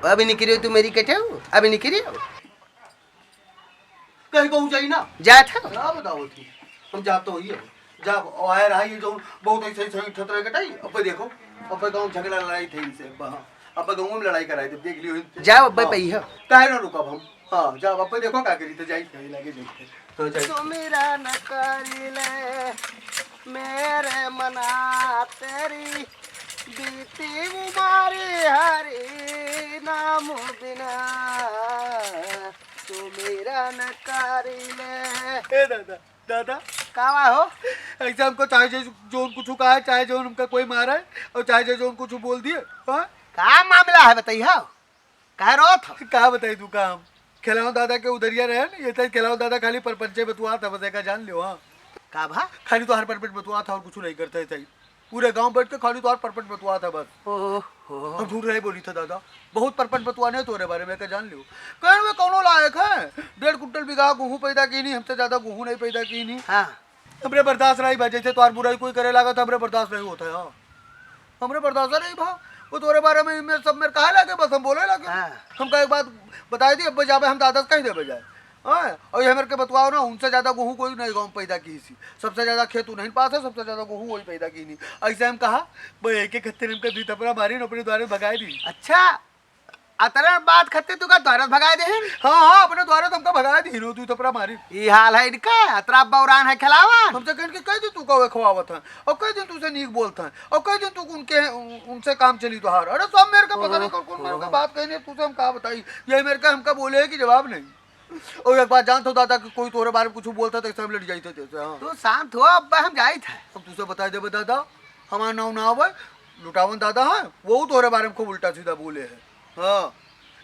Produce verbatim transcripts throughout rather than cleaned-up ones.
अभी निकरियो तू मेरी कटेऊ, अभी निकरियो। कहीं कहूँ जाई ना। जात हो? ना बताओ थी। हम जात तो होइए। जा, आए रहा ये जो बहुत ऐसे, ऐसे उठत रहे कटाई। अब देखो, अब गाँव झगड़ा लड़ाई थे इनसे। अब, हाँ। अब गाँव में लड़ाई कराई थे, देख लियो इनसे। जाओ, अब हाँ। पई हो। काहे ना रुकब हम? हाँ, जाओ, अब देखो का करी थे, जाई थे, लगे जाई थे। तो जाई। सुमिरन करिले मेरे मना तेरी बीती उमर हरि नाम बिना सुमिरन करिले। ए दादा, दादा। का बा हो? ऐसे हमको चाहे जे जोन कुछ कहा है, चाहे जोन हमका कोई मारा है और चाहे जे जोन कुछ बोल दिए, हाँ? का मामला है बताई हो? काहे रोत हो? का बताई तू का हम? खेलावन दादा के उधरिया रहे न, ये तो खेलावन दादा खाली परपंचे बतुआ था, बस एका जान लियो, हाँ। का भा? खाली तोहार परपंच बतुआ था और कुछ नहीं करता है ताई। पूरे गांव बैठ के खाली तोहार परपंच बतुआ था बस। ओहो। हम झूठ नहीं बोली था दादा, बहुत परपंच बतुआ नहीं तोरे बारे में, एका जान लियो। कहन में कौनो लायक है, डेढ़ कुंटल बीघा गेहूं पैदा की नहीं, हमसे ज्यादा गेहूं नहीं पैदा की नहीं। हाँ। हमरे बर्दाश्त नहीं बा, जैसे तोहार बुराई कोई करे लागत, हमरे बर्दाश्त नहीं होता है, हाँ। हमरे बर्दाश्त नहीं भा। वो तोरे बारे में, में सब मेरे कहे लागे, बस हम बोले लागे। हाँ। हमका एक बात बताई दी, अब जाबे हम दादा से कह देबे जाए। हाँ, और ये मेरे के बतवाओ ना, उनसे ज्यादा गेहूं कोई नहीं गाँव में पैदा की सी। सबसे ज्यादा खेत उन्हीं पास है, सबसे ज्यादा गेहूं वही पैदा की नहीं। ऐसे हम कहा, वो एक एक हत्थे हमका दी थपरा मारी न अपने द्वारे भगाए दी। अच्छा, अतरा बात खत्ते तू का द्वारा भगाए देहिन? हाँ, हाँ, अपने द्वारा तुमका भगाए देहिन, तू थपरा मारी। ई हाल है इनका, अतरा बौरान है खेलावन। हमसे कहिन कि कई दिन तू का खवावत है, और कई दिन तू से नीक बोलत है, और कई दिन तू उनके, उनसे काम चली तोहार। अरे सब मेरे का पता नहीं कौन, कौन मेरे का बात कहिन, तू से हम का बताई, ये मेरे का हमका बोले है कि जवाब नहीं। और एक बात जानत हो दादा कि कोई तोहरे बारे में कुछ बोलता तो सब लड़ जाइत है जैसे, हाँ। तू शांत हो, अब हम जाइत है। अब तुझसे बताई देबे दादा, हमार नाव ना आवे, लुटावन दादा है, वो तोहरे बारे में खूब उल्टा सीधा बोले है। हाँ,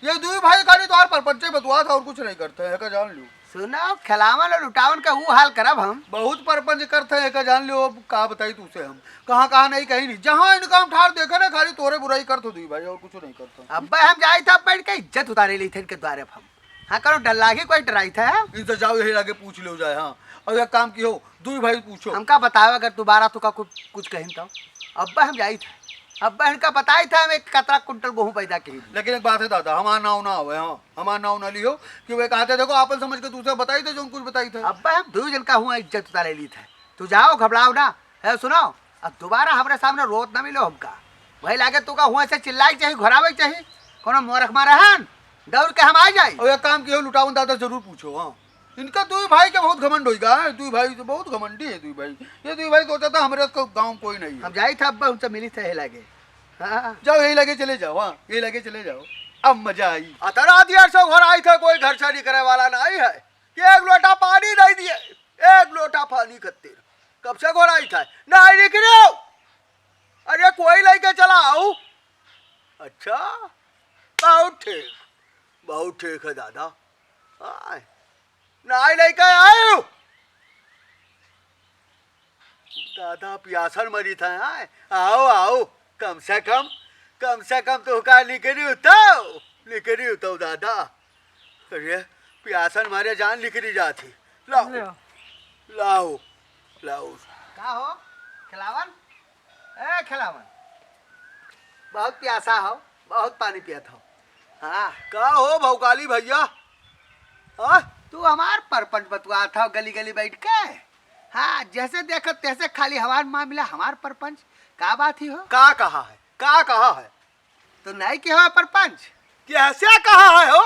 ये दुई भाई खाली तोहार परपंचे बतुआ था और कुछ नहीं करते हैं, एका जान लियो। सुनो, खेलावन और लुटावन का वो हाल करब हम। बहुत परपंच करते हैं, एका जान लियो, अब का बताई तुझसे हम। कहाँ, कहाँ नहीं, कहीं नहीं। जहाँ इनका हम ठार देखे ना, खाली तोहरे बुराई करते दुई भाई, और कुछ नहीं करते। अब हम जाइत है, बैठ के इज्जत उतारे ली थे इनके द्वारे अब हम। हाँ, करो डर लागे, कोई डराई था? इनसे जाओ, यही लागे पूछ लियो जाए, हाँ। और एक काम कियो, दुई भाई पूछो। हमका बताओ, अगर दोबारा तो का कुछ, कुछ कहिन तो? अब्बा हम जाई था, अब्बा इनका बताई था, हम एक कतरा कुंटल गेहूं पैदा की। लेकिन एक बात है दादा, हमार नाव ना आवे, हाँ, हमार नाव ना लियो, कि वे कहते देखो, आपन समझ के दूसरा बताई थे, जो कुछ बताई थे। अब्बा हम दुई जन का हुआ इज्जत उतारे ली था, तू जाओ, घबराओ ना। है, सुनो, अब दोबारा हमरे सामने रोत न मिलो हमका। वही लागे तू का हुआ से चिल्लाए के चाही, घोरावे के चाही। कोनो मोरख मारे हन, दौड़ के हम आ जाई। और एक काम कियो, लुटावन दादा जरूर पूछो, हाँ। इनका दुई भाई के बहुत घमंड होई गा, दुई भाई तो बहुत घमंडी है, दुई भाई। ये दुई भाई सोचा था हमरे को गाँव कोई नहीं है। हम जाई था अब्बा उनसे मिली थे, यही लागे। हाँ। जाओ, यही लागे चले जाओ, हाँ, यही लागे चले जाओ। अब मजा आई। अतरा दिया सो घर आई था, कोई घर छानी करे वाला नहीं है। कि एक लोटा पानी नहीं दिए, एक लोटा पानी खत्ते। कब से घोड़ाई था? नहीं निकले। अरे कोई लेके चला आओ। अच्छा, बहुत ठीक, बहुत ठीक है दादा। आय, नहीं लेके आयो। दादा पियासन मरी था, आय, आओ, आओ, कम से कम, कम से कम तो का निकरी उताओ, निकरी उताओ दादा। अरे, पियासन मारे जान निकरी जात ही। लाओ, ले आओ। लाओ, लाओ। का हो, खिलावन? ए, खिलावन। बहुत प्यासा हो, बहुत पानी पियत हो। हाँ। का हो भौकाली भैया? हाँ? तू हमार परपंच बतुआत हो गली गली बैठ के। हाँ, जैसे देखत तैसे खाली हमार मामला, हमार परपंच। का बात ही हो? का कहा है? का कहा है? तो नहीं के हो परपंच? कैसे कहा है हो?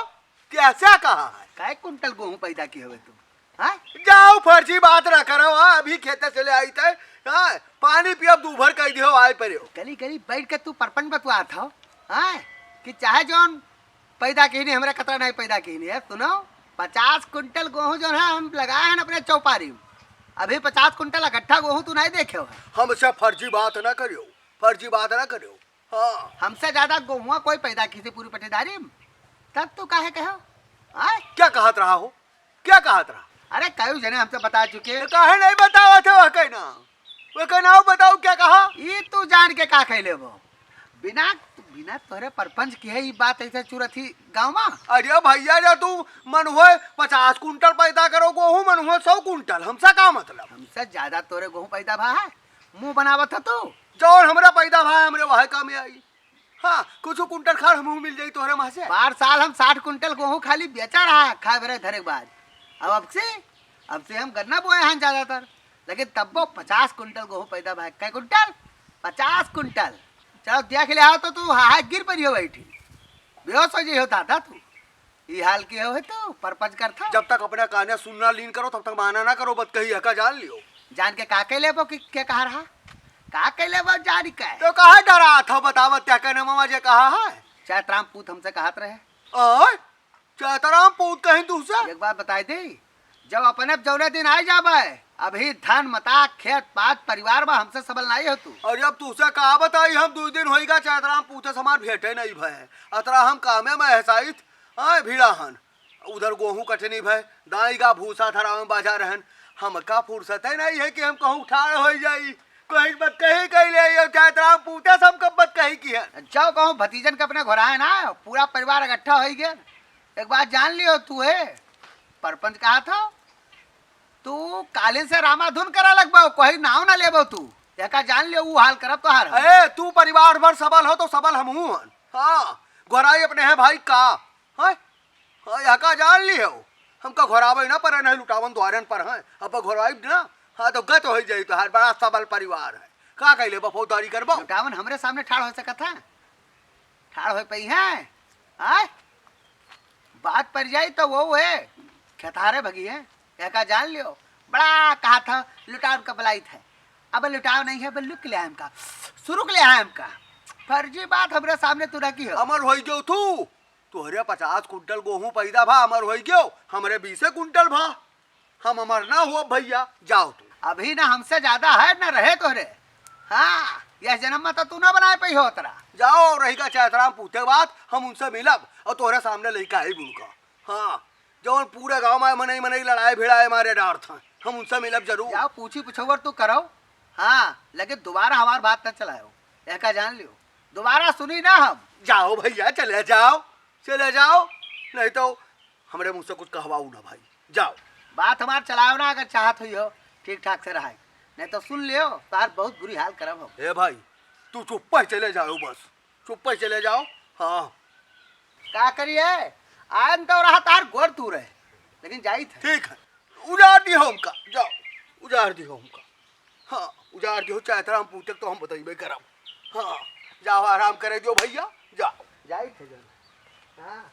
कैसे कहा है? कै कुंटल गेहूं पैदा की हवे तू? हाँ? जाओ, फर्जी बात ना करो, हाँ, अभी खेते से ले आई थे, हाँ, पानी पियब, दू भर कह दियो, आए परे हो। गली गली बैठ के तू परपंच बतुआत हो, हाँ, कि चाहे जौन पैदा की नहीं, हमरा कतरा नहीं पैदा की नहीं है। सुनो, पचास कुंटल गेहूं जौन है, हम लगाए हैं अपने चौपारी में। अभी पचास कुंटल इकट्ठा गेहूं तू नहीं देखे हो। हमसे फर्जी बात ना करियो, फर्जी बात ना करियो। हाँ। हमसे ज्यादा गेहुआ कोई पैदा की थी पूरी पट्टीदारी में? तब तू काहे कहो? आय? क्या कहत रहा हो? क्या कहत रहा? अरे, कई जने हमसे बता चुके। तो काहे नहीं बतावत है वह कहना? वह कहना हो, बताओ क्या कहा? ई तू जान के का कह लेबो? बिना, बिना तोरे परपंच की है ई बात ऐसे चुरत ही गाँव में? अरे भैया, जो तू मन हुए पचास कुंटल पैदा करो गेहूं, मन हुए सौ कुंटल, हमसे का मतलब? हमसे ज्यादा तोरे गेहूं पैदा भा है, मुंह बनावत है तू। जौन हमरा पैदा भा है, हमरे वह काम में आई। हाँ, कुछ कुंटल खाड़ हमहू मिल जाई तोहरे माँ से। बार साल हम साठ कुंटल गोहूँ खाली बेचा रहा, खाए भरे धरे के बाद। अब, अब से, अब से हम गन्ना बोए हैं ज्यादातर, लेकिन तब्बो पचास कुंटल गोहूँ पैदा भा। कै कुंटल? पचास कुंटल। चलो, देख ले आओ तो तू, हाँ, हाँ, गिर पड़ी हो बैठी, बेहोश हो जाई हो दादा तू। ई हाल के हो है तू, परपंच करत हो। जब तक अपने काने सुनना लीन करो, तब तक माना ना करो, बत कही हका जान लियो। जान के का कह लेबो कि के कहा रहा? का कह लेबो जान के? तो काहे डरात हो, बतावत क्या कहने मामा जे कहा है? चैतराम पूत हमसे कहत रहे। आय? चैतराम पूत कहीं तुझसे? एक बात बताई दे, जब अपने जौने दिन आ जाबे, अभी धन मता खेत पात परिवार में हमसे सबल नहीं हो तू। अरे अब तुझसे का बताई, हम दो दिन होइगा चैतराम पूते से हमार भेंटे नहीं भए। अतरा हम कामे में हसाइत, आए भिड़ा हन। उधर गोहूँ कटनी भए, दाई का भूसा धरावे बाजार रहन। हमका फुर्सत है नहीं है कि हम कहूँ ठाड़ हो जाई। कहीं बत कही कही ले, ये चैतराम पूते से हम कब बत कही की है। जाओ कहूँ भतीजन के अपने घोराए ना, पूरा परिवार इकट्ठा हो गया। एक बात जान लियो तू है, परपंच कहा था, तू काले से रामाधुन करा लगबो, कोई नाव ना लेबो तू। एका जान ले, ऊ हाल करब तोहार हम। अरे, तू परिवार भर सबल हो तो सबल हमहू हन। हाँ, घोराई अपने है भाई का। हाँ? हाँ, एका जान लियो। हमका घोरावे ना पर नहीं लुटावन द्वारन पर हैं। अब घोराई ना, हाँ, तो गत हो जाई तोहार, बड़ा सबल परिवार है। का कहले बफौदारी करबो? लुटावन हमरे सामने ठाड़ हो सकत है? ठाड़ हो पई है? आय? बात पर जाई तो वो है, खेतहारे भगी है, एका जान लियो। बड़ा कहा था, लुटावन का बलाई था। अब लुटाव नहीं है, अब लुक ले हमका, सुरुक ले हमका। फर्जी बात हमरे सामने तू रखी हो। अमर होई गयो तू, तोहरे पचास कुंटल गोहूँ पैदा भा, अमर होई गयो, हमरे बीसे कुंटल भा। हम अमर ना हुआ भैया, जाओ तू। अभी ना हमसे ज्यादा है, ना रहे तोहरे। हाँ, यह जन्म में तो तू ना बनाए पई हो उतरा। जाओ, रही का चैतराम पूते बात, हम उनसे मिलब और तोहरे सामने लइका है उनका। हाँ, जौन पूरे गांव में मनई मनई लड़ाई भिड़ाई मारे डारत हैं, हम उनसे मिलब जरूर। जाओ, पूछी पुछौर तू करो। हाँ, लेकिन दोबारा हमार बात न चलायो, एका जान लियो, दोबारा सुनी ना हम। जाओ भैया, चले जाओ, चले जाओ, नहीं तो हमरे मुँह से कुछ कहवाऊ ना भाई, जाओ। बात हमार चलाओ ना, अगर चाहत हुई हो ठीक ठाक से रहाई, नहीं तो सुन लियो, तार बहुत बुरी हाल करब हम। ए भाई, तू चुप्पे चले जाओ बस, चुप्पे चले जाओ। हाँ। का करिए, आन तो रहा तार गोड़ तू रहे, लेकिन जाई थे। ठीक है, उजाड़ दी हमका, जाओ, उजाड़ दी हमका। हाँ, उजाड़ दियो, चैतराम पूते तो हम बतइबे करब। हाँ, जाओ, आराम करे दियो भैया, जाओ। जाई थे जन। हाँ।